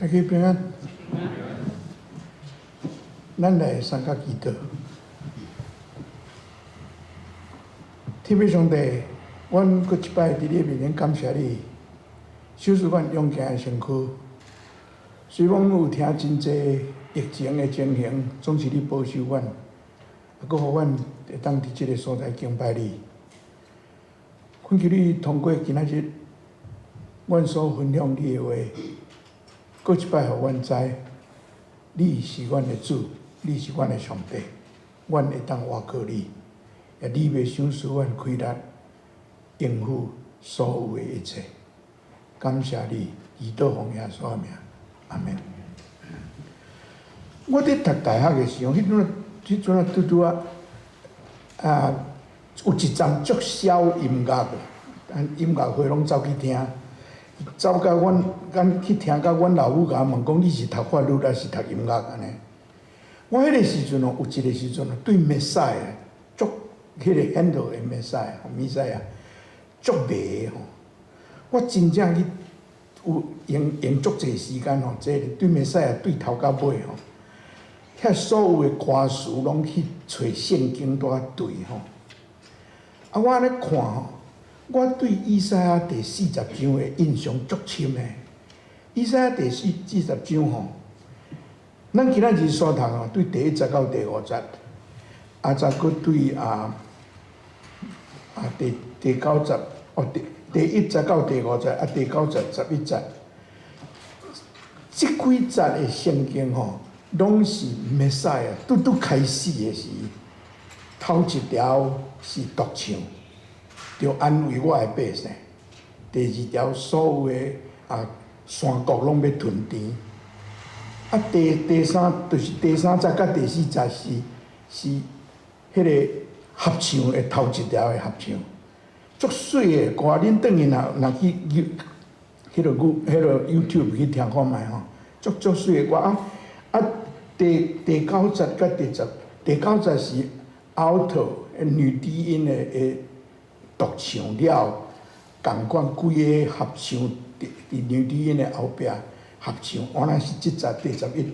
大家平安，咱來三甲祈禱。天父上帝，阮閣一擺佇你面前感謝你，賞賜阮勇健的身軀。雖講有聽真濟疫情的情形，總是你保守阮，啊，閣予阮會當佇這个所在敬拜你。懇求你通過今仔日，阮所分享你的話，閣一擺予阮知，你是阮的主，你是阮的上帝，阮會當倚靠你，也你欲賞賜阮氣力，應付所有的一切。感謝你，祈禱奉耶穌的名，阿們。我佇讀大學的時候，彼陣啊，拄拄仔啊，有一陣足痟音樂的，音樂會攏走去聽。走到阮，阮去聽到阮老母共我問講：你是讀法律抑是讀音樂按呢？我彼个時陣哦，有一个時陣哦，對彌賽亞足彼个顯道的彌賽亞，彌賽亞足迷吼。我真正去有用用足濟時間吼，這個對彌賽亞對頭到尾吼，遐所有的歌詞攏去揣聖經拄仔對吼。啊，我按呢看吼。我對以賽亞第四十章的印象足深的。以賽亞第四十章吼，咱今仔日所讀吼，對第一節到第五節，啊，再閣對第九節，哦，第一節到第五節，啊，第九節、11節，這幾節的聖經吼，攏是彌賽亞拄拄開始的時，頭一條是獨唱。著安慰我的百姓。第二條，所有的山谷攏欲吞甜。啊，第三就是第三節佮第四節是彼个合唱的頭一條的合唱，足媠的歌。恁轉去若若去彼个 YouTube 去聽看覓吼，足足媠的歌啊啊！第九節佮第十，第九節是 alto 女低音的獨唱了，仝款規個合唱佇佇女低音的後壁合唱，原來是這節第十一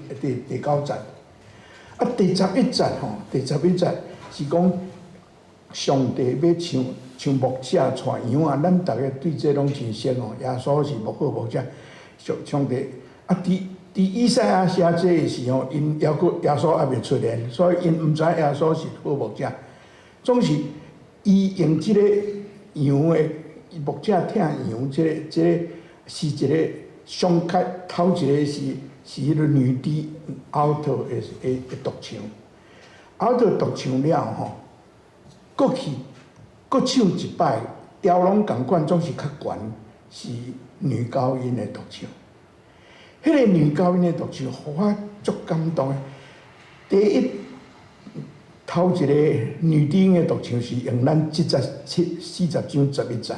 第九節。啊，第十一節吼，第十一節是講上帝欲像像牧者帶羊仔，咱逐家對這攏真熟吼。耶穌是好牧者，上帝啊，佇佇以賽亞寫這个時候，𪜶猶閣耶穌猶未出現，所以𪜶毋知耶穌是好牧者，總是。伊用這个羊的牧者疼羊，這个是一个上較頭一个是彼个女低 alto 的獨唱，alto 獨唱了吼，閣去閣唱一擺，調攏仝款，總是較懸，是女高音的獨唱。彼个女高音的獨唱，予我足感動的。第一。頭一個女低音的獨唱是用咱這節七四十章十一節，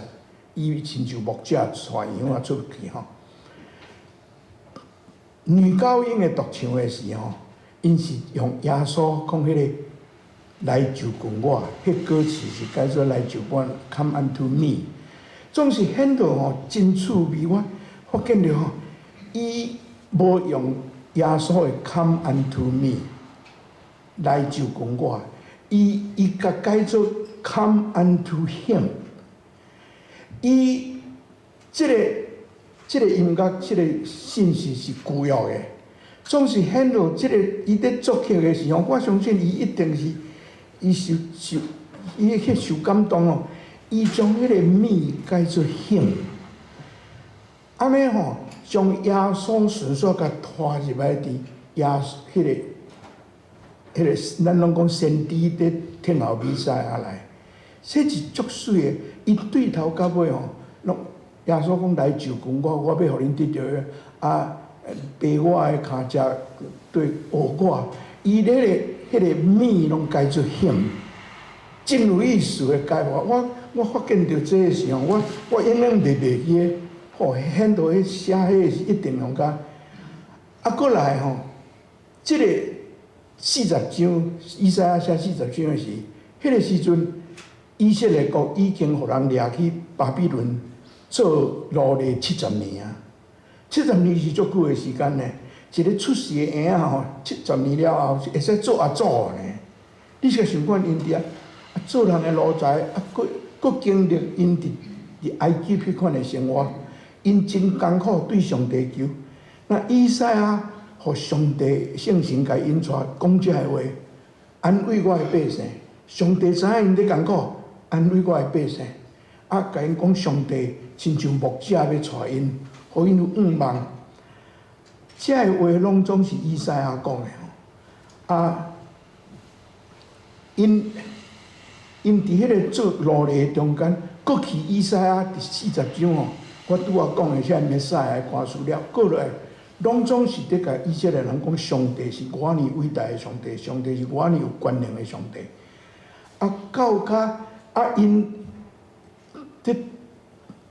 伊親像牧者帶羊仔出去吼。女高音的獨唱的時候，𪜶是用耶穌講彼个來就近我，彼歌詞是改做來就我，Come unto me，總是顯得吼真趣味。我發現著吼，伊無用耶穌的 Come unto me。來就近我，伊共改做 come unto him。伊這个音樂，這个信息是舊約的，總是顯露這个伊佇作曲的時候，我相信伊一定是伊受受伊去受感動哦。伊將彼个 me 改做 him，按呢吼，將耶穌順續共拖入來佇耶彼个。彼个咱攏講先知佇聽候彌賽亞來，這是足媠的。伊對頭到尾吼，攏耶穌講來就近我，我欲予恁得著啊，爬我的跤跡對學我。伊彼个 me 攏改做 him，真有意思的改法。我發現著這个時候，我永遠袂袂記得，吼，顯著彼寫彼个是一定用甲。啊，閣來吼，這个。四十章，以賽亞寫四十章的時，彼个時陣，以色列國已經予人掠去巴比倫做奴隸70年啊。七十年是足久的時間呢。一个出世的嬰仔吼，七十年了後會使做阿祖呢。你是想看𪜶佇遐做人的奴才，啊，閣閣經歷𪜶佇埃及彼款的生活，𪜶真艱苦對上帝求。那以賽亞，予上帝聖神共引帶講這个話，安慰我的百姓。上帝知影𪜶咧艱苦，安慰我的百姓。啊，共𪜶講上帝親像牧者欲帶𪜶，予𪜶有向望。這个話攏總是以賽亞講的吼。啊，𪜶𪜶佇彼个做奴隸的中間，閣去以賽亞第四十章吼，我拄仔講的遐彌賽亞的歌詞了，過落來，攏總是佇共以色列人講，上帝是偌爾偉大的上帝，上帝是偌爾有權能的上帝。啊，到較啊，𪜶佇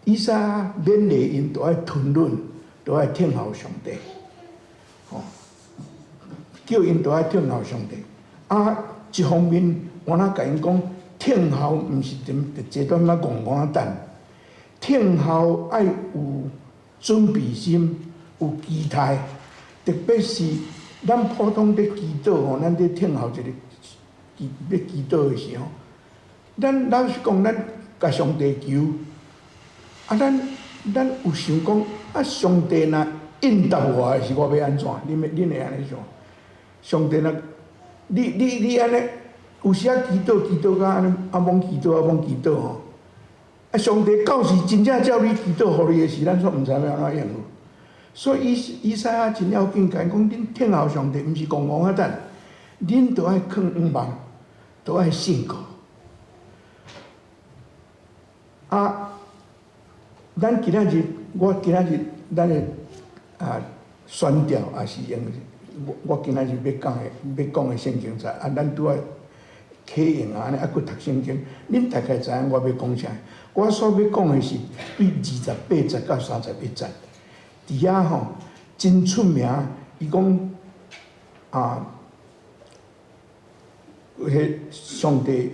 以賽亞勉勵𪜶，著愛吞忍，著愛聽候上帝，吼，叫𪜶著愛聽候上帝。啊，一方面我若共𪜶講，聽候毋是踮佇這段仔戇戇仔等，聽候愛有準備心，有期待，特別是咱普通佇祈禱吼，咱佇聽候一个祈欲祈禱的時候，咱老實講，咱共上帝求，啊，咱咱有想講，啊，上帝若應答我的時，我欲按怎？恁會按呢想？上帝若你你你按呢，有時仔祈禱祈禱到按呢，啊，罔祈禱啊，罔祈禱吼。啊，上帝到時真正照你祈禱予你的時，咱煞毋知欲按怎應付。所以以以賽亞真要緊，共𪜶講，恁聽候上帝，毋是戇戇仔等，恁著愛囥向望，著愛信靠。啊，咱今仔日，我今仔日咱的啊宣教也是用我我今仔日欲講的欲講的聖經節，啊，咱拄仔啟用按呢，啊，閣讀聖經，恁大概知影我欲講啥。我所欲講的是對28節到31節，佇遐吼真出名，伊講啊，彼上帝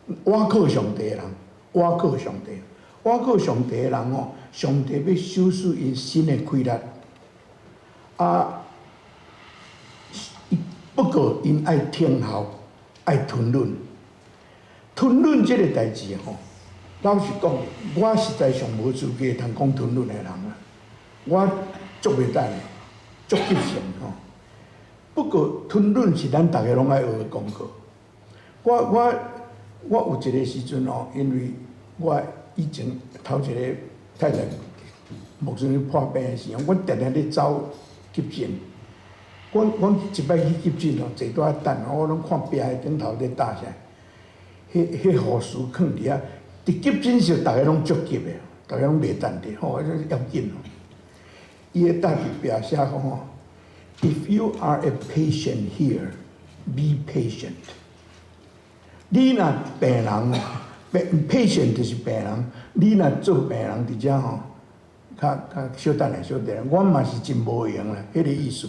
倚靠上帝的人，倚靠上帝，倚靠上帝的人吼，上帝欲賞賜𪜶新的氣力。啊，不過𪜶愛聽候，愛吞忍，吞忍這个代誌吼，老實講，我實在上無資格通講吞忍的人啊，我足袂等的，足急性吼。不過吞忍是咱逐个攏愛學的功課。我我我有一个時陣吼，因為我以前頭一个太太牧師破病的時候，阮定定咧走急診。阮阮一擺去急診吼，坐佇遐等，我攏看壁的頂頭咧貼啥，彼彼護士囥佇遐，佇急診室逐个攏足急的，逐个攏袂等的吼，這要緊哦。伊會貼佇壁寫講吼：If you are a patient here, be patient。你若病人，病 patient 就是病人，你若做病人佇遮吼，較較小等下，小等下，我嘛是真無閒啦，彼个意思，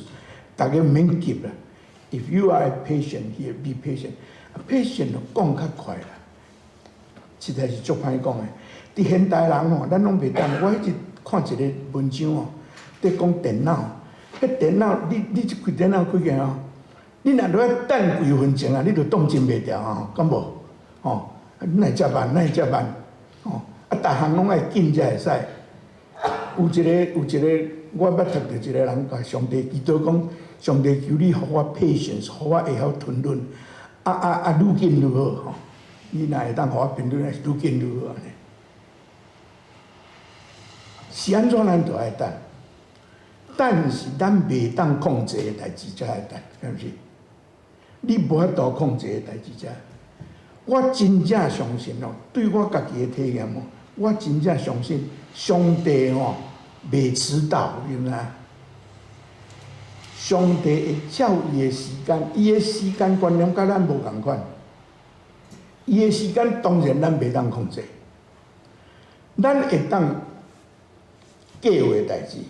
逐家毋免急啦。If you are a patient here, be patient。 patient 講較快啦，實在是足歹講的。佇現代人吼，咱攏袂等。我彼日看一个文章吼，佇講電腦，彼電腦你你這開電腦開起吼，你若落去等幾分鐘啊，你就擋真袂牢啊，敢無？吼，哪會遮慢？哪會遮慢？吼，啊，逐項攏愛緊才會使。有一個有一個，我捌讀著一個人共上帝祈禱講：上帝求你予我 patience，予我會曉吞忍。啊啊啊！愈緊愈好吼，你若會當予我吞忍，是愈緊愈好按呢。是按怎咱就愛等，等是咱袂當控制的代誌才愛等，敢毋是？你無法度控制的代誌才。我真正相信哦，對我家己的體驗哦，我真正相信上帝吼袂遲到，你知影？上帝會照伊的時間，伊的時間觀念佮咱無仝款。伊的時間當然咱袂當控制，咱會當計劃代誌，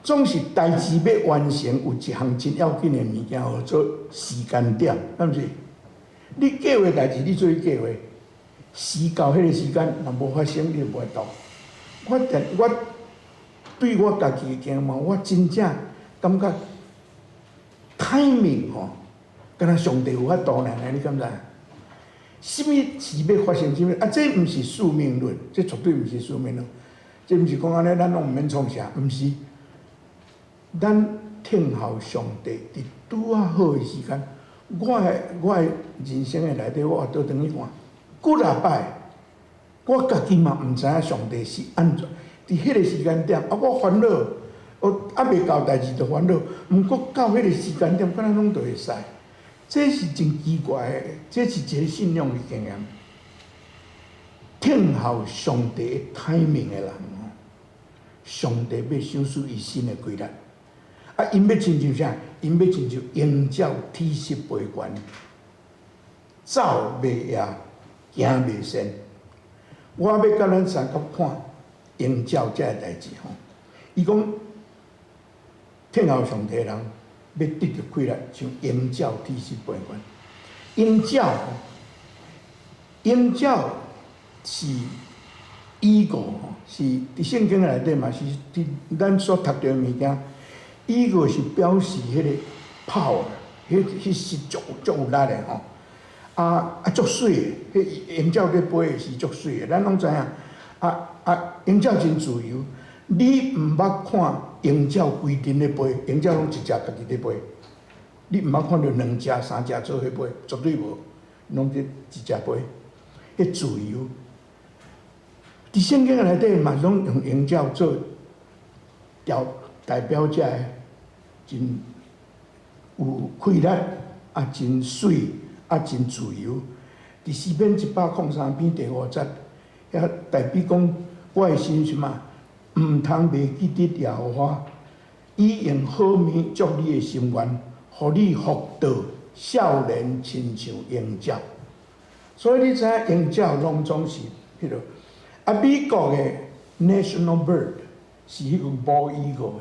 總是代誌欲完成，有一項真要緊的物件，號做時間點，敢毋是？你計劃代誌，你做去計劃，時到彼个時間，若無發生，你就無法度。我定我對我家己的經驗，我真正感覺 timing 吼，敢若上帝有法度爾爾，你敢知？啥物事欲發生啥物？啊，這毋是宿命論，這絕對毋是宿命論。這毋是講按呢，咱攏毋免創啥，毋是。咱聽候上帝佇拄仔好的時間，我的人生的內底，我會倒轉去看，幾若擺，我家己嘛毋知影上帝是按怎佇彼個時間點，啊，我煩惱，我猶未到代誌就煩惱，毋過到彼個時間點，敢若攏就會使。這是真奇怪的，這是一個信仰的經驗。聽候上帝 timing 的人，上帝欲賞賜伊新的氣力。啊，𪜶欲親像啥？𪜶欲親像鷹鳥體細肥懸，走袂掖，行袂鉎。我欲共咱相共看鷹鳥這个代誌吼。伊講聽候上帝的人，欲得著氣力，像鷹鳥體細肥懸。鷹鳥，鷹鳥是 eagle 吼，是佇聖經內底嘛是佇咱所讀著的物件。eagle 是表示彼個 power，彼是足足有力的吼。啊啊，足媠的，彼鷹鳥咧飛的是足媠的，咱攏知影。啊啊，鷹鳥真自由，你毋捌看鷹鳥規陣咧飛，鷹鳥攏一隻家己咧飛。你毋捌看著兩隻、三隻做伙飛，絕對無，攏是一隻飛。彼自由，佇聖經內底嘛攏用鷹鳥做代表這个真有氣力，啊真媠，啊真自由。佇詩篇103篇第五節，遐代表講我的心是啥？毋通袂記得耶和華，伊用好物足你的心願，予你復倒少年親像鷹鳥。所以你知影鷹鳥攏總是彼落。啊，美國的 national bird 是彼個 bald eagle，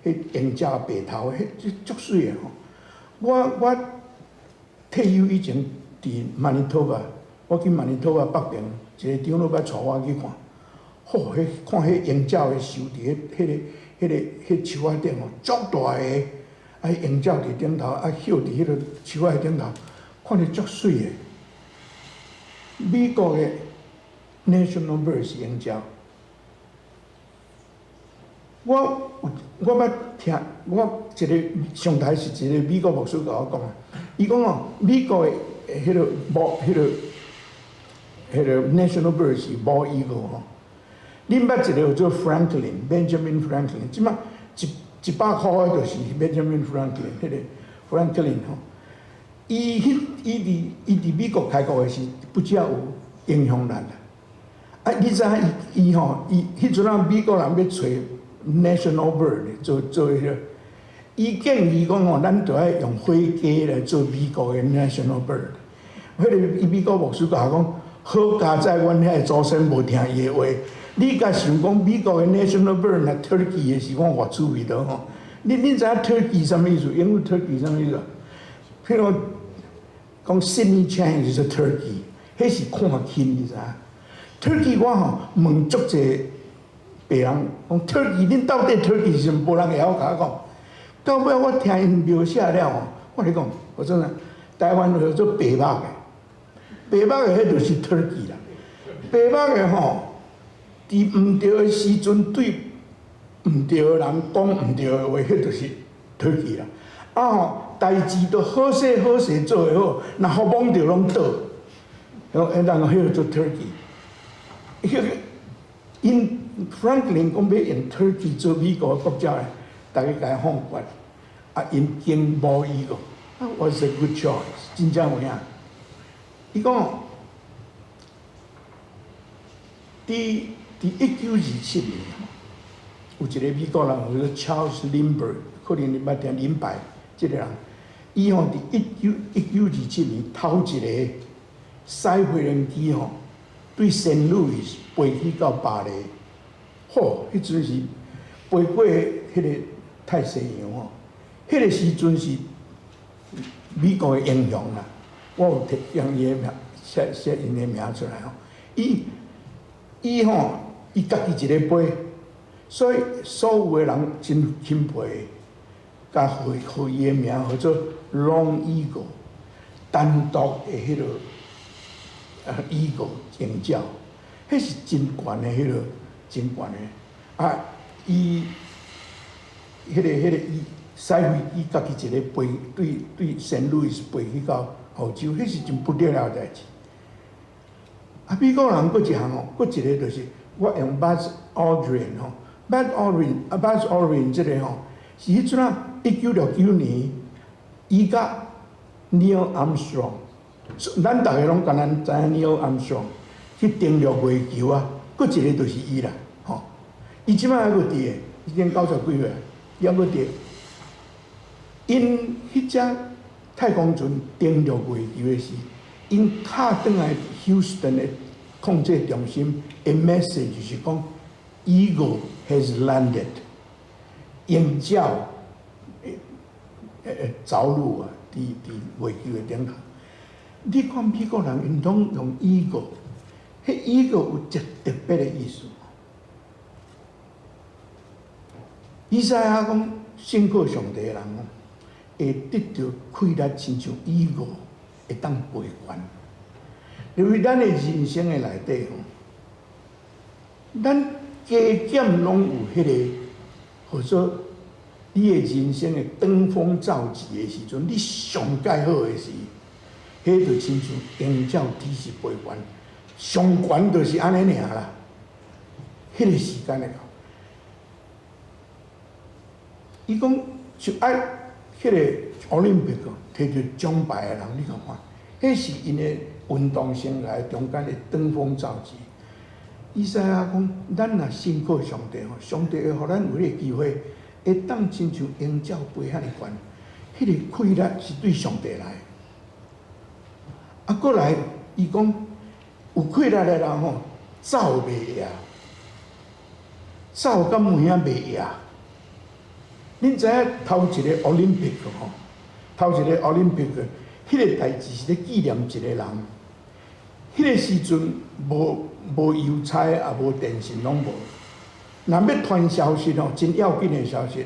彼鷹鳥白頭，彼足媠的吼。我退休以前佇曼尼托巴，我去曼尼托巴北邊一個長老捌帶我去看，吼，彼看彼鷹鳥的樹佇彼樹仔頂吼，足大个，啊，鷹鳥佇頂頭，啊，歇佇彼个樹仔頂頭，看著足媠的。美國的 national bird 是鷹鳥。我有我捌聽，我一個上台是一個美國牧師共我講啊，伊講哦，美國的彼個 national bird 是 bald eagle 吼。恁捌一個叫做 Franklin，Benjamin Franklin，這擺100箍的就是 Benjamin Franklin，彼個 Franklin 吼。伊彼伊佇伊佇美國開國的時，不只有影響力啦。啊，你知影伊伊吼，伊彼陣仔美國人欲揣 national bird 做彼個，伊建議講吼，咱著愛用火雞來做美國的 national bird。彼個伊美國牧師共我講，好佳哉，阮遐个祖先無聽伊的話。你共想講美國的 national bird 若 turkey 的時，講偌趣味著吼？恁知影 turkey 啥物意思？英語 turkey 啥物意思？譬如講 Sidney Chang 就是 turkey，彼是看輕，你知影？turkey 我吼問足濟白人講 turkey，恁到底 turkey 是啥物？無人會曉共我講。到尾我聽𪜶描寫了吼，我咧講，我真的台灣叫做白目的，白目的彼就是 turkey 啦。白目的吼，佇毋對的時陣對毋對的人講毋對的話，彼就是 turkey 啦。啊吼，代誌都好勢好勢做會好，若予摸著攏倒。彼人講彼个做 turkey。彼个𪜶 Franklin 講欲用 turkey 做美國國鳥咧，逐家共伊放決。啊，𪜶揀 bald eagle，啊，was a good choice，真正有影。伊講，佇1927年吼，有一個美國人叫做 Charles Lindbergh，可能你捌聽林白這個人，伊吼佇1927年頭一個駛飛行機吼，對聖路易斯飛去到巴黎，吼，彼陣是飛過彼個大西洋吼，彼個時陣是美國的英雄啦。我有提將伊的名寫寫𪜶的名出來吼，伊伊吼伊家己一个飛，所以所有的人真欽佩，共予予伊的名號做 Lone Eagle，單獨的彼個Eagle 鷹鳥，彼是真懸的彼個，真懸的。啊，伊彼個伊駛飛機家己一個飛，對對聖路易斯飛去到澳洲，彼是真不得了的代誌。啊，美國人閣一項吼，閣一個就是我用 Buzz Aldrin 吼，Buzz Aldrin 啊，Buzz Aldrin 這個吼，是彼陣仔1969年，伊佮 Neil Armstrong，咱逐个攏敢若知影 Neil Armstrong 去登陸月球啊，閣一個就是伊啦，吼。伊這擺猶閣佇咧，已經90幾歲，猶閣佇。𪜶彼隻太空船登陸月球的時，𪜶敲轉來 Houston 的控制中心的 message 就是講，Eagle has landed，鷹鳥會著陸啊，佇月球的頂頭。你看美國人𪜶攏用 Eagle，彼 Eagle 有一特別的意思。以賽亞講，信靠上帝的人哦，會得著氣力，親像鷹會當飛懸。因為咱的人生的內底吼，咱加減攏有彼個，號做你的人生的登峰造極的時陣，你上蓋好的時，彼就親像鷹鳥展翅飛懸，上懸就是按呢爾啦。彼個時間會到，伊講就愛彼個奧林匹克摕著獎牌的人，你看看，彼是𪜶的運動生涯中間的登峰造極。以賽亞講，咱若信靠上帝吼，上帝會予咱有彼個機會，會當親像鷹鳥飛遐爾懸，彼個氣力是對上帝來。啊，閣來，伊講有氣力的人吼，走袂掖，走敢有影袂掖。恁知影頭一个奧林匹克吼，頭一個奧林匹克，彼個代誌是咧紀念一個人。彼個時陣無無郵差，也無電信，攏無。若欲傳消息吼，真要緊的消息，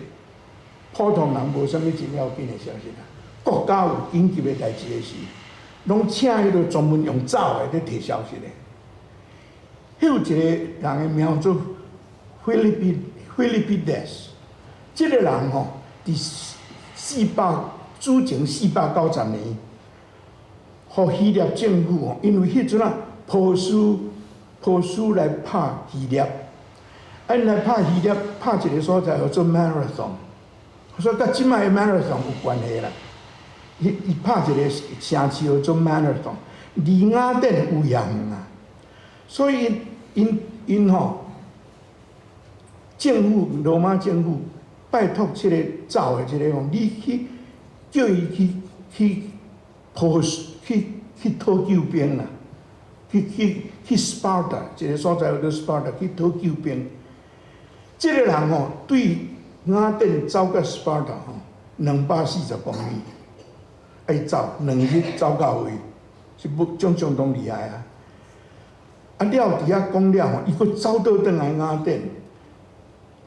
普通人無啥物真要緊的消息啦。國家有緊急的代誌的時，攏請彼個專門用走的咧提消息的。彼有一個人的名做 Philippides，這個人吼，佇四百主前490年，予希臘政府吼，因為彼陣仔波斯波斯來拍希臘，啊，𪜶來拍希臘，拍一個所在叫做 Marathon，所以佮這擺的 Marathon 有關係啦。伊伊拍一個城市叫做 Marathon，離雅典有遙遠啊，所以𪜶𪜶吼政府羅馬政府拜託這個走的這個講，你去叫伊去去波斯去去討救兵啦，去去去 Sparta 一個所在叫做 Sparta 去討救兵。這個人吼對雅典走到 Sparta 吼240公里，愛走2日走到位，是不相相當厲害啊！啊了佇遐講了吼，伊閣走倒轉來雅典，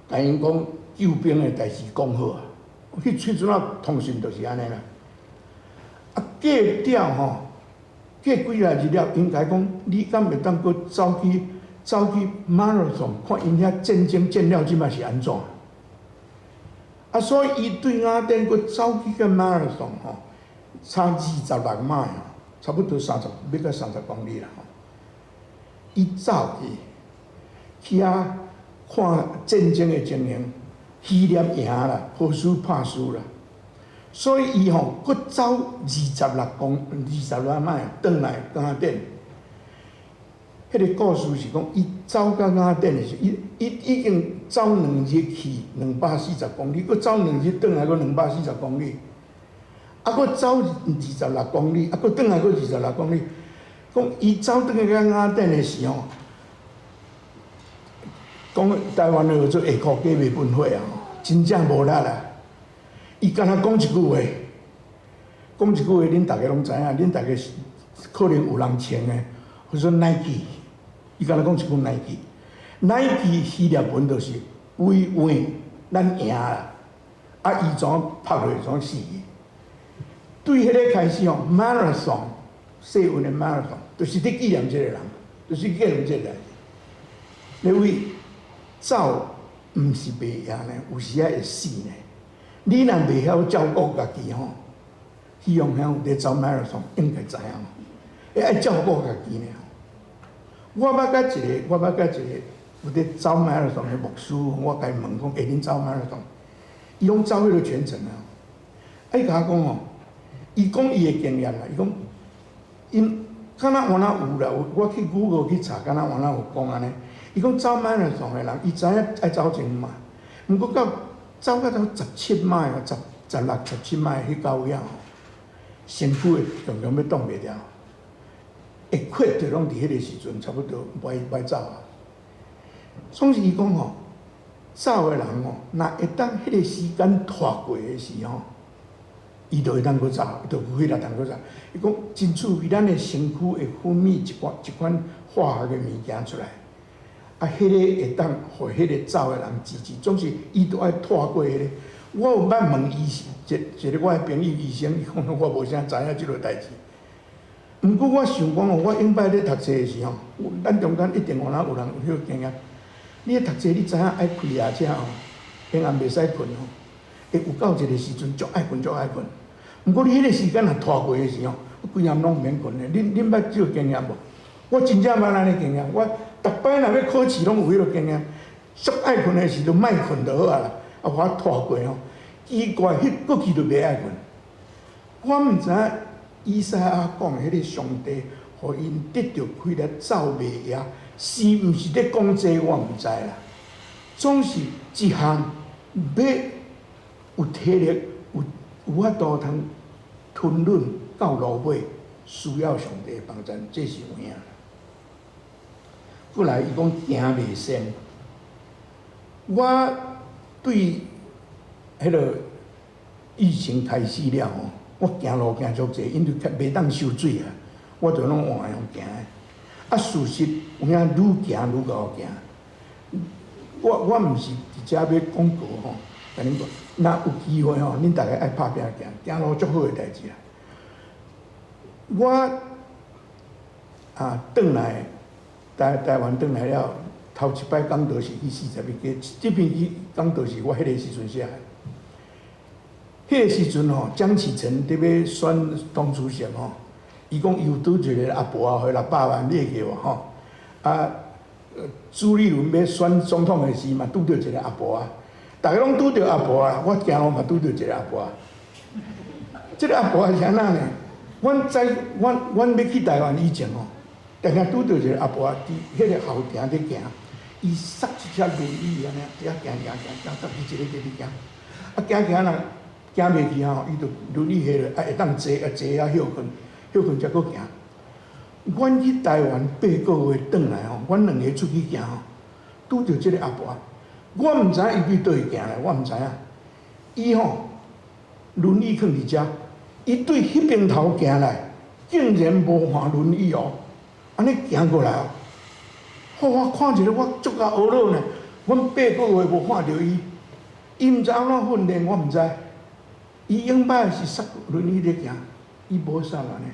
共𪜶講救兵的代誌講好啊。彼彼陣仔通訊就是按呢啦。啊過了吼，過幾若日了，𪜶共伊講，你敢會當閣走去走去 Marathon 看𪜶遐戰爭戰了這擺是按怎？啊，所以伊對雅典閣走去個 Marathon 吼，差26邁，差不多三十，欲到30公里啦吼。伊走去，去遐看戰爭的情形，希臘贏啦，波斯拍輸啦，所以伊吼閣走26邁，轉來雅典。彼個故事是講，伊走到雅典的時，伊伊已經走兩日去240公里，閣走兩日轉來閣兩百四十公里，啊，閣走二十六公里，啊，閣轉來閣二十六公里。講伊走轉去到雅典的時吼，講台灣的叫做下箍雞袂噴火啊，真正無力啦。伊敢若講一句話，講一句話，恁逐家攏知影，恁逐家可能有人穿的，叫做 Nike。伊敢若講一句 Nike，Nike 希臘文就是 We win，咱贏啦！啊，伊怎拍落怎死？對彼个開始吼，marathon，世運的 marathon，就是佇紀念這个人，就是紀念這个代誌。你位走毋是袂贏呢，有時仔會死呢。你若袂曉照顧家己吼，希望兄有佇走 marathon 應該知影，會愛照顧家己呢。我捌佮一个有佇走 marathon 的牧師，我共伊問講，欸，恁走 marathon？伊攏走彼个全程啊。啊，伊共我講吼，伊講伊的經驗啦，伊講，𪜶敢若原來有啦，有我去 Google 去查，敢若原來有講按呢。伊講走 marathon 的人，伊知影愛走真遠嘛，毋過到走到17邁、16、17邁彼到位啊，身軀會強強欲擋袂牢，會缺就攏佇彼个時陣差不多欲走啊。總是伊講吼，走的人吼，若會當彼个時間拖過的時吼，伊就會當閣走，就有氣力通閣走。伊講真趣味，咱的身軀會分泌一款化學的物件出來，啊，彼个會當予彼个走的人支持。總是伊都愛拖過彼个。我有捌問醫一一个我的朋友醫生，伊講我無啥知影這落代誌。毋過我想講吼，我頂擺咧讀冊的時候，咱中間一定有人有人有彼个經驗。你咧讀冊，你知影愛開夜車吼，下暗袂使睏吼，會有到一个時陣足愛睏足愛睏。毋過你彼個時間若拖過的時候，規暗攏毋免睏的。恁捌這個經驗無？我真正捌按呢經驗。我逐擺若欲考試，攏有彼个經驗。足愛睏的時陣，莫睏就好啊啦。啊，我拖過吼，奇怪，彼過去就袂愛睏。我毋知影以賽亞講的彼个上帝，予𪜶得著氣力走袂贏，是毋是咧講這個我毋知啦。總是一項欲有體力，有法度通吞忍到落尾，需要上帝幫助，這是有影。過來，伊講行袂鳎。我對彼个疫情開始了吼，我行路行足濟，因為袂當收水啊，我就攏換用行的。啊，事實有影愈行愈𠢕行。我毋是佇遮欲廣告吼，共恁講，若有機會吼，恁逐个愛拍拼行，行路足好的代誌啊。我啊，轉來台灣轉來了，頭一擺講道是去41街，這篇去講道是我彼个時陣寫的。彼个時陣吼，江啟臣佇欲選黨主席吼，伊講伊有拄一个阿婆啊，予600萬，你會記無吼？啊，朱立倫欲選總統的時嘛，拄著一个阿婆啊，逐个攏拄著阿婆啊，我行路嘛拄著一个阿婆啊。這个阿婆是按怎呢？阮在阮欲去台灣以前吼，定定拄著一个阿婆佇彼个後埕佇行，伊捒一隻輪椅按呢，佇遐行行行行，家己一个佇行，啊行行若行袂去吼，伊就輪椅下落，啊會當坐啊坐遐歇睏，歇睏才閣行。阮去台灣8個月轉來吼，阮兩个出去行吼，拄著這个阿婆，我毋知影伊對佗位行來，我毋知影。伊吼輪椅囥佇遮，伊對彼邊頭行來，竟然無換輪椅哦，按呢行過來哦。予我看一下，我足𠢕懊惱呢。阮8個月無看著伊，伊毋知按怎訓練，我毋知。伊永擺是捒輪椅咧行，伊無捒按呢。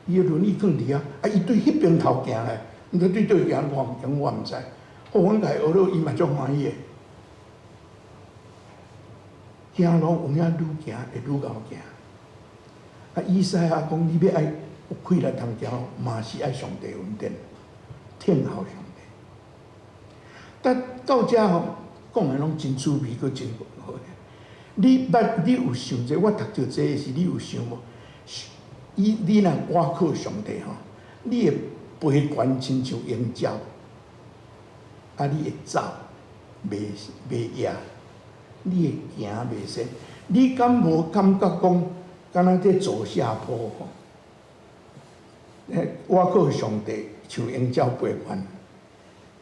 伊的輪椅囥佇遐，啊，伊對彼邊頭行來，毋知對佗位行，我毋我毋知。予阮共伊懊惱，伊嘛足歡喜的。行路有影愈行會愈𠢕行。啊，以賽亞講，你欲愛有氣力通行路，嘛是愛上帝恩典，聽候上帝。但到遮吼，講的攏真趣味，閣真好。你捌你有想這個？我讀著這个時，你有想無？你若倚靠上帝吼，你會飛懸親像鷹鳥，啊，你會走袂掖，你會行袂鳎。你敢無感覺講，敢若佇走下坡吼？倚靠上帝，像鷹鳥飛懸，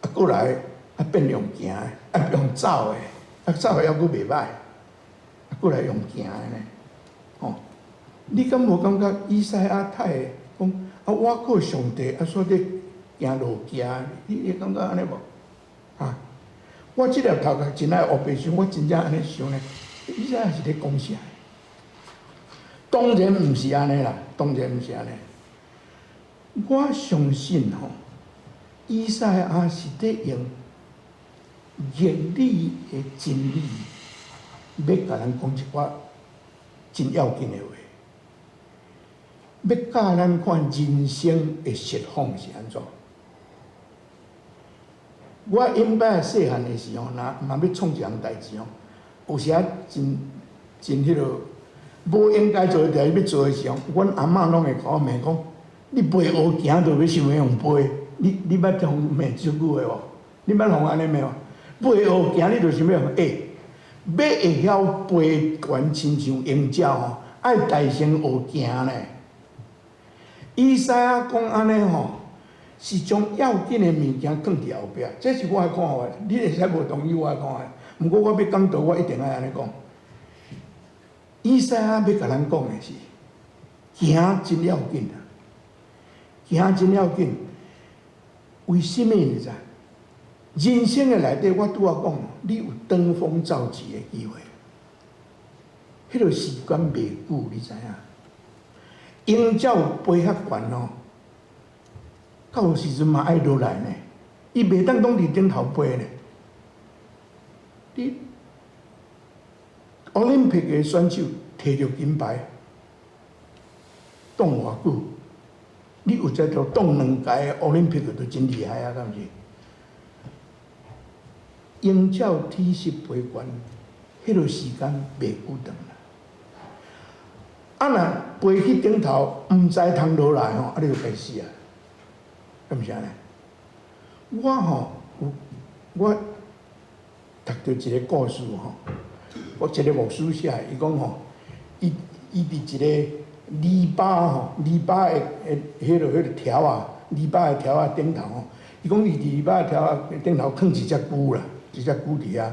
啊，過來啊變用行的，啊用走的，啊走的猶閣袂歹，啊過來用行的呢，吼！你敢無感覺以賽亞太講啊？倚靠上帝啊，煞咧行路行，你會感覺按呢無？啊！我這粒頭殼真愛烏白想，我真正按呢想呢，以賽亞是咧講啥？當然毋是按呢啦，當然毋是按呢。我相信吼，以賽亞是咧用言語的真理，欲共咱講一寡真要緊的話，欲教咱看人生的釋放是按怎。我以擺細漢的時候，若若欲創一項代誌吼，有時仔真真彼落無應該做的代誌欲做的時候，阮阿嬤攏會共我罵講：你袂學行就欲想欲用飛，你捌予罵這句話無？你捌予按呢罵無？袂學行你就想欲用欸，欲會曉飛懸親像鷹鳥吼，愛代先學行呢。以賽亞講按呢吼，是將要緊的物件囥佇後壁，這是我的看法。你會使無同意我的看法，毋過我欲講道，我一定愛按呢講。以賽亞欲共咱講的是，行真要緊啊，行真要緊。為啥物你知？人生的內底，我拄仔講，你有登峰造極的機會，彼個時間袂久，你知影？鷹鳥飛遐懸哦。到時陣嘛愛落來呢，伊袂當攏佇頂頭飛呢。你奧林匹克的選手提著金牌，擋偌久？你有才度擋兩屆奧林匹克都真厲害啊，敢毋是？鷹鳥體式飛懸，彼個時間袂久長啦。啊，若飛去頂頭，毋知通落來吼，啊，你就該死啊！敢毋是按呢？我吼有我讀著一個故事吼，我一個牧師寫的，伊講吼，伊伊佇一個籬笆吼，籬笆的的彼個條仔，籬笆的條仔頂頭吼，伊講伊佇籬笆的條仔頂頭囥一隻龜啦，一隻龜佇遐。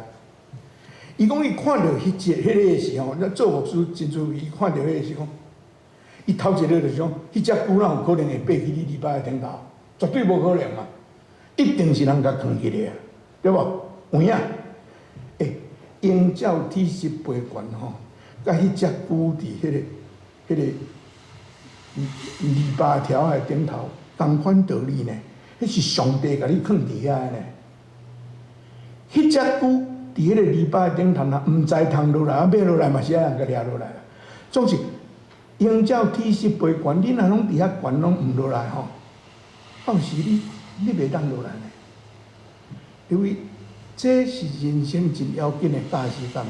伊講伊看著彼隻彼個時吼，咱做牧師真趣味，伊看著彼個時講，伊頭一个就想，彼隻龜哪有可能會爬去你籬笆的頂頭？絕對無可能啊！一定是人共囥起來啊，對無？有影？欸，鷹鳥體式飛懸吼，佮彼隻龜佇彼個籬笆條仔的頂頭，仝款道理呢。彼是上帝共你囥佇遐的呢。彼隻龜佇彼個籬笆的頂頭，若毋知通落來，啊，欲落來嘛是愛人共掠落來。總是鷹鳥體式飛懸，你若攏佇遐懸，攏毋落來吼，到時你袂當落來呢。因為這是人生真要緊的教示，敢毋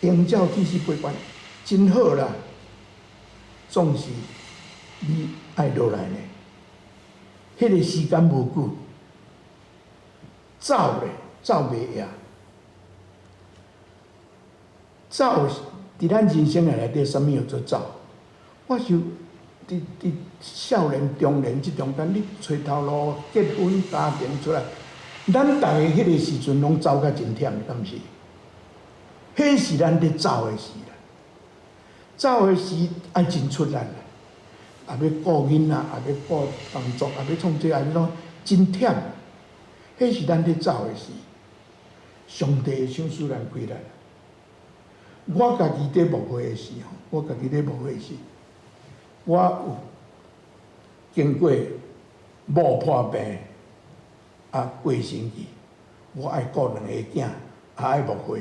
是？鷹鳥體式飛懸真好啦，總是你愛落來呢。彼個時間無久，走咧走袂贏，走佇咱人生的內底，啥物叫做走？我想佇少年、中年這中間，你揣頭路、結婚、家庭出來，咱逐个彼個時陣攏走甲真忝，敢毋是？彼是咱咧走的時啦，走的時愛真出力啦，也欲顧囡仔，也欲顧工作，也欲創這，也欲創，真忝。彼是咱咧走的時，上帝會賞賜咱氣力。我家己佇牧會的時吼，我家己佇牧會時，我有經過某破病，啊過身去，我愛顧兩個囝，也愛牧會。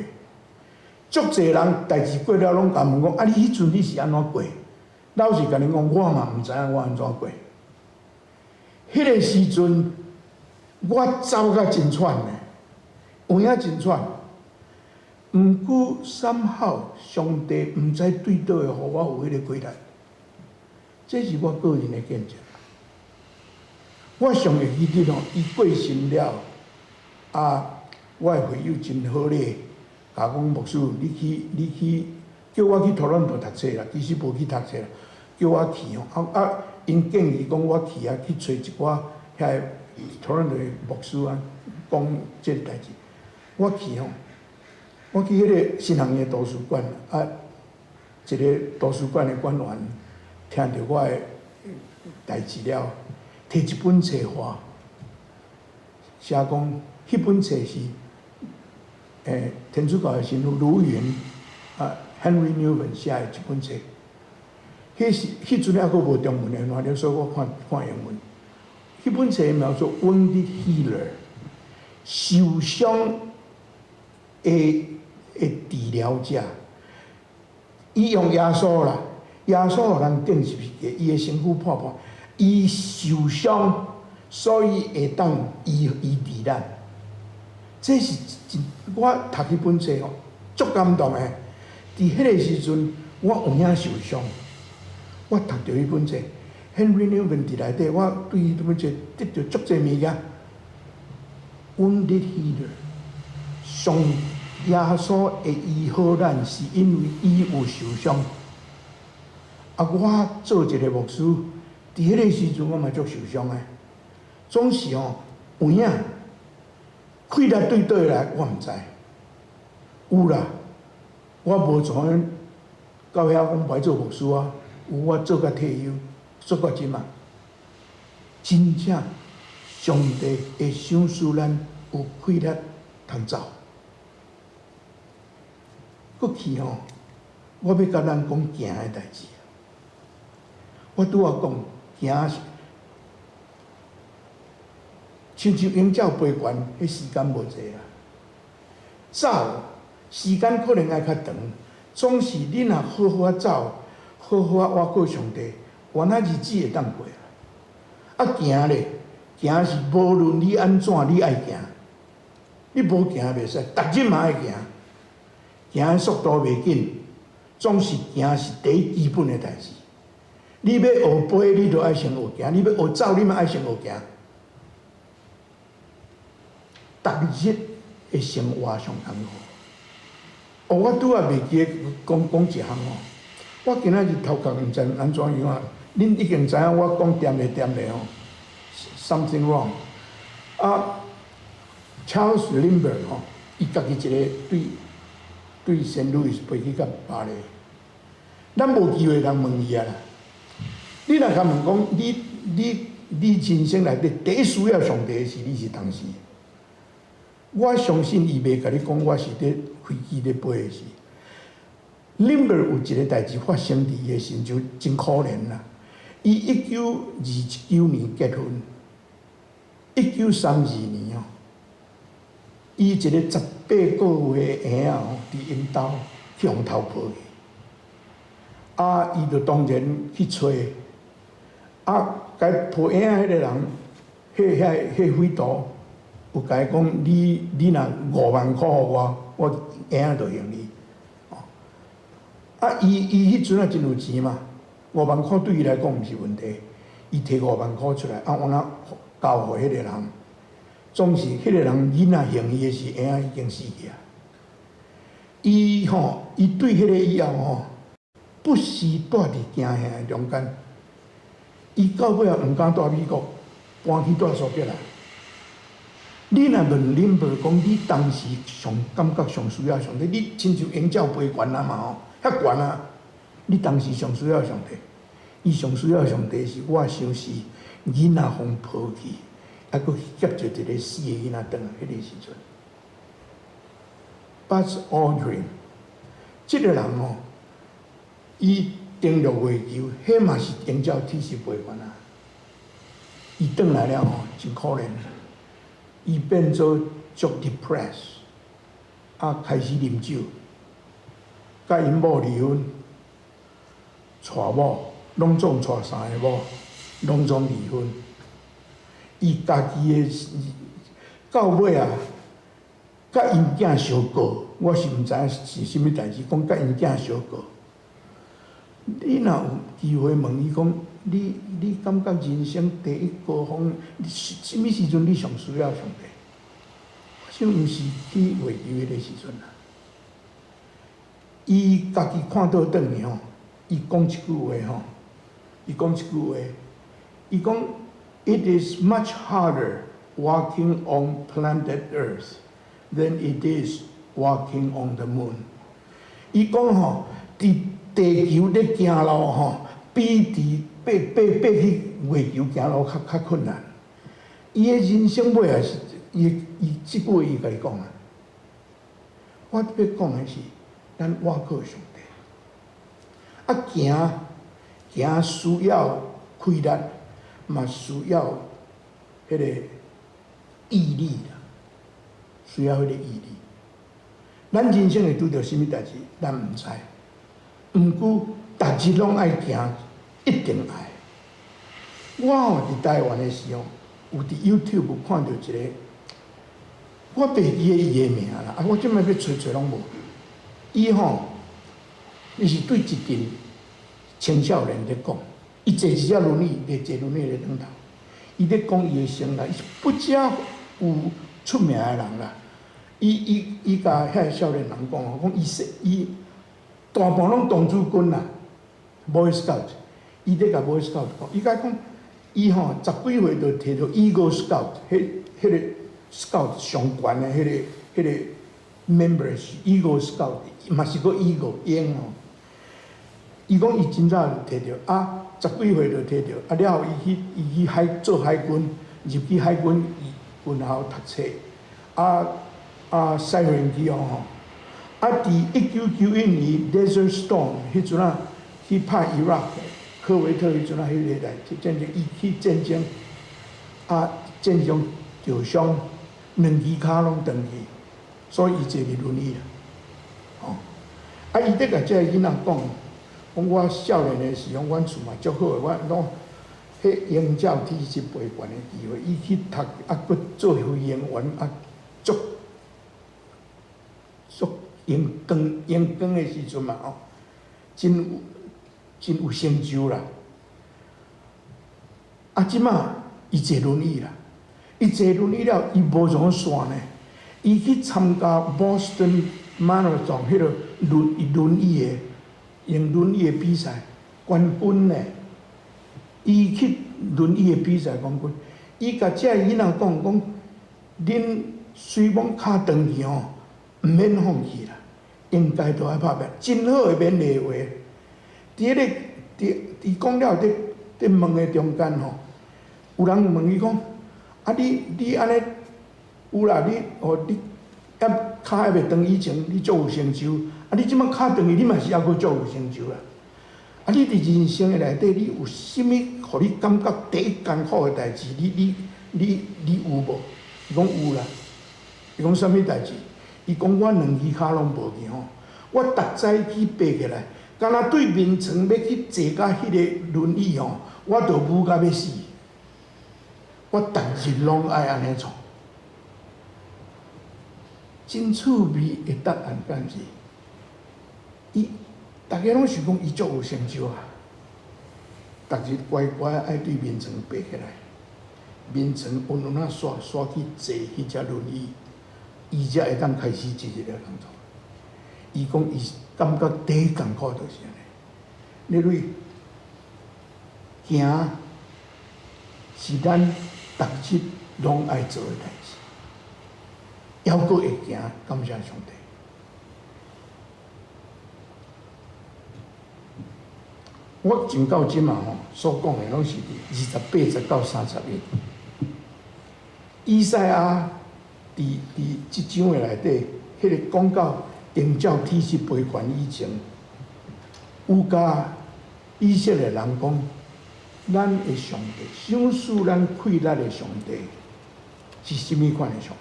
足濟人代誌過了，攏共問講：啊，你彼陣你是按怎過？老實共恁講，我嘛毋知影我按怎過。彼個時陣，我走甲真喘呢，有影真喘。毋過三好，上帝毋知對佗會予我有彼個氣力，這是我個人的見證。我上會記得吼，伊過身了，啊，我的會友真好咧，共我講牧師，你去，你去，叫我去多倫多讀冊啦，其實無去讀冊啦，叫我去吼，啊啊，𪜶建議講我去啊，去揣一寡遐個多倫多的牧師啊，講這個代誌，我去吼。我去彼個神學院的圖書館，啊，一個圖書館的館員聽著我的代誌了，提一本冊予我，寫講彼本冊是天主教的神父盧雲啊，Henri Nouwen 寫的一本冊。彼時彼陣猶閣無中文的，所以我看看英文。彼本冊名做《Wounded Healer》，受傷的治療者。伊用耶穌啦，耶穌予人釘十字架，伊的身軀破破，伊受傷，所以會當醫治咱。這是真，我讀彼本冊吼，足感動的。佇彼个時陣，我有影受傷。我讀著彼本冊，Henri Nouwen 佇內底，我對彼本冊得著足濟物件。Wounded Healer，上耶穌會醫好咱，是因為伊有受傷。啊，我做一個牧師，佇彼个時陣我嘛足受傷的，總是吼有影，氣力對佗來，我毋知。有啦，我無怎樣到遐講欲做牧師啊，有我做甲退休，做到這馬。真正上帝會賞賜咱有氣力通走。過去吼，我欲共咱講行的代誌。我拄仔講行，親像鷹鳥飛懸，彼時間無濟啊。走時間可能愛較長，總是你若好好仔走，好好仔倚靠上帝，原來日子會當過啊。啊行咧，行是無論你按怎，你愛行。你無行袂使，逐日嘛愛行。行的速度袂緊，總是行是第一基本的代誌。你欲學飛，你就愛先學行；你欲學走，你嘛愛先學行。逐日的生活上艱苦。哦，我拄仔袂記得講講一項哦。我今仔日頭殼毋知按怎樣啊？恁已經知影我講恬咧恬咧吼，something wrong。啊，Charles Lindbergh 吼，伊家己一个對聖路易斯飛去到巴黎，咱無機會通問伊啊啦。你若共問講，你人生內底第一需要上帝的時，你是當時？我相信伊袂共你講，我是佇飛機咧飛的時。Lindbergh 有一個代誌發生佇伊的身上，真可憐啦。伊1929年結婚，1932年哦，伊一個18個月的嬰仔吼，佇𪜶兜去予偷抱去，啊，伊就當然去揣，啊，共抱嬰仔彼個人，彼遐彼匪徒有共伊講，你若5萬箍予我，我嬰仔就還你。啊，伊彼陣仔真有錢嘛，五萬箍對伊來講毋是問題，伊提五萬箍出來，啊，往那交予彼個人，總是彼個人囡仔還伊的時，嬰仔已經死去啊。伊吼，伊對彼個以後吼，不時蹛佇驚嚇的中間。伊到尾仔毋敢蹛美國，搬去蹛蘇格蘭。你若問 Lindbergh 講，你當時上感覺上需要上帝，你親像鷹鳥飛懸啊嘛吼，遐懸啊！你當時上需要上帝，伊上需要上帝是我想是囡仔予抱去，啊，閣挾著一個死的囡仔轉來，彼個時陣。Buzz Aldrin，這個人吼，伊登陸月球，彼嘛是鷹鳥體式飛懸啊。伊轉來了吼，真可憐，伊變做足 depressed，啊，開始啉酒，佮𪜶某離婚，娶某，攏總娶三個某，攏總離婚。伊家己的到尾啊，佮𪜶囝相告，我是毋知影是啥物代誌，講佮𪜶囝相告。你若有機會問伊講，你感覺人生第一高峰，啥物時陣你上需要上帝？我想毋是去月球彼個時陣啊。伊家己看倒轉去吼，伊講一句話吼，伊講一句話，伊講：It is much harder walking on planet Earth than it is walking on the moon。伊講吼，佇地球咧行路吼，比佇爬爬爬去月球行路較困難。伊的人生尾也是，伊伊這句話伊共你講啊。我欲講的是，咱倚靠上帝。啊，行行需要氣力，嘛需要彼個毅力啦，需要彼個毅力。咱人生會拄著啥物代誌，咱毋知。毋過，逐日攏愛行，一定愛。我吼佇台灣的時候，有佇 YouTube 看著一個，我袂記得伊的名啦，啊，我這擺欲揣揣攏無。伊吼，伊是對一陣青少年咧講，伊坐一隻輪椅，袂坐輪椅咧頂頭，伊咧講伊的生涯，伊是不遮有出名的人啦。伊伊伊共遐个少年人講吼，講伊說伊大半攏童子軍啦，Boy Scout，伊咧共 Boy Scout 講，伊共講，伊吼十幾歲就摕著 Eagle Scout，彼彼個 Scout 上懸的彼个彼个 member 是 Eagle Scout，嘛是閣 Eagle 鷹吼。伊講伊真早就摕著，啊，十幾歲就摕著，啊了後伊去伊去海做海軍，入去海軍伊軍校讀冊，啊啊駛飛機哦吼。啊，佇1991年 Desert Storm 彼陣啊，去拍伊拉克、科威特彼陣啊，彼个代戰爭，伊去戰爭，啊，戰爭著傷，兩支跤攏斷去，所以伊坐佇輪椅啦，吼。啊，伊咧共這个囡仔講，講我少年的時候，阮厝嘛足好的，我攏彼鷹鳥體質培訓的機會，伊去讀啊，閣做飛行員啊，足足榮光榮光的時陣嘛吼，真有真有成就啦。啊，這馬伊坐輪椅啦，伊坐輪椅了，伊無怎煞呢？伊去參加 Boston Marathon 彼个輪輪椅的用輪椅的比賽，冠軍呢。伊去輪椅的比賽冠軍，伊共這个囡仔講講，恁雖罔跤斷去吼，毋免放棄啦，應該都愛拍拼，真好的勉勵話。佇彼个佇佇講了佇佇問的中間吼，有人問伊講：啊你你按呢有啦，你哦你猶跤猶袂斷以前，你足有成就。啊你這擺跤斷去，你嘛是猶閣足有成就啦。啊你佇人生的內底，你有啥物予你感覺第一艱苦的代誌？你你你你有無？伊講有啦。伊講啥物代誌？伊講我兩支跤攏無去吼，我逐早起爬起來，敢若對眠床欲去坐甲彼个輪椅吼，我就舞甲欲死。我逐日攏愛按呢創。真趣味的答案，敢是？伊逐家攏想講伊足有成就啊！逐日乖乖愛對眠床爬起來，眠床溫溫仔煞煞去坐彼隻輪椅，伊才會當開始一日的工作。伊講伊感覺第一艱苦就是按呢。你類行是咱逐日攏愛做的代誌，猶閣會行，感謝上帝。我前到這馬吼所講的攏是佇28節到31。以賽亞佇佇這章的內底，彼个講到鷹鳥體質培訓以前，有共以色列人講，咱的上帝，賞賜咱氣力的上帝，是啥物款的上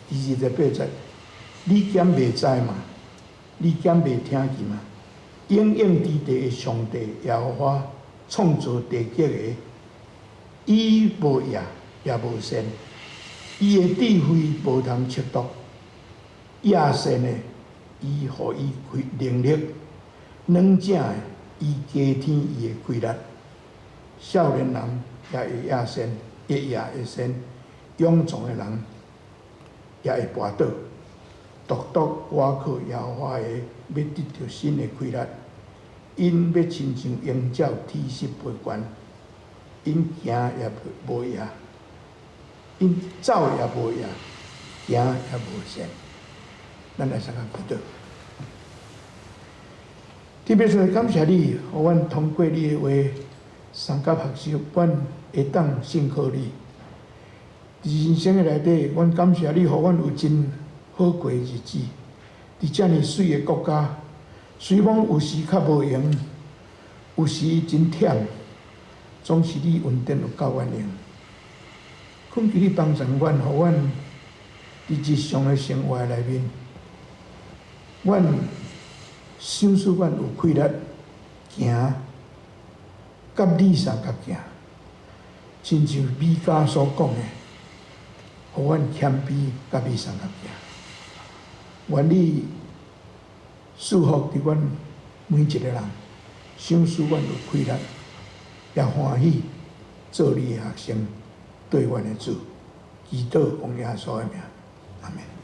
帝？第28節，你敢袂知嗎？你敢袂聽見嗎？永永佇地的上帝耶和華創造地極的，伊無夜也無睡，伊的智慧無通測度。夜深的，伊予伊氣能力；軟醒的，伊加添伊的氣力。少年人也會夜深，會夜會深；勇壯的人也會跋倒。獨獨倚靠耶和華的，欲得著新的氣力。𪜶欲親像鷹鳥體質培訓，𪜶行也無夜，𪜶走也無夜，行也無跣。咱來相共祈禱。特別是感謝你，予阮通過你的話，相佮學習，阮會當信靠你。佇人生的內底，阮感謝你，予阮有真好好過日子。佇遮爾媠的國家，雖罔有時較無閒，有時真忝，總是你恩典有夠阮用。懇求你幫助阮，予阮佇日常的生活內面，阮賞賜阮有氣力行，佮你相佮行，親像米迦所講的，予阮謙卑佮你相佮行。願你賜福佇阮每一个人，賞賜阮有氣力，也歡喜做你的學生，對阮的主，祈禱奉耶穌的名，阿們。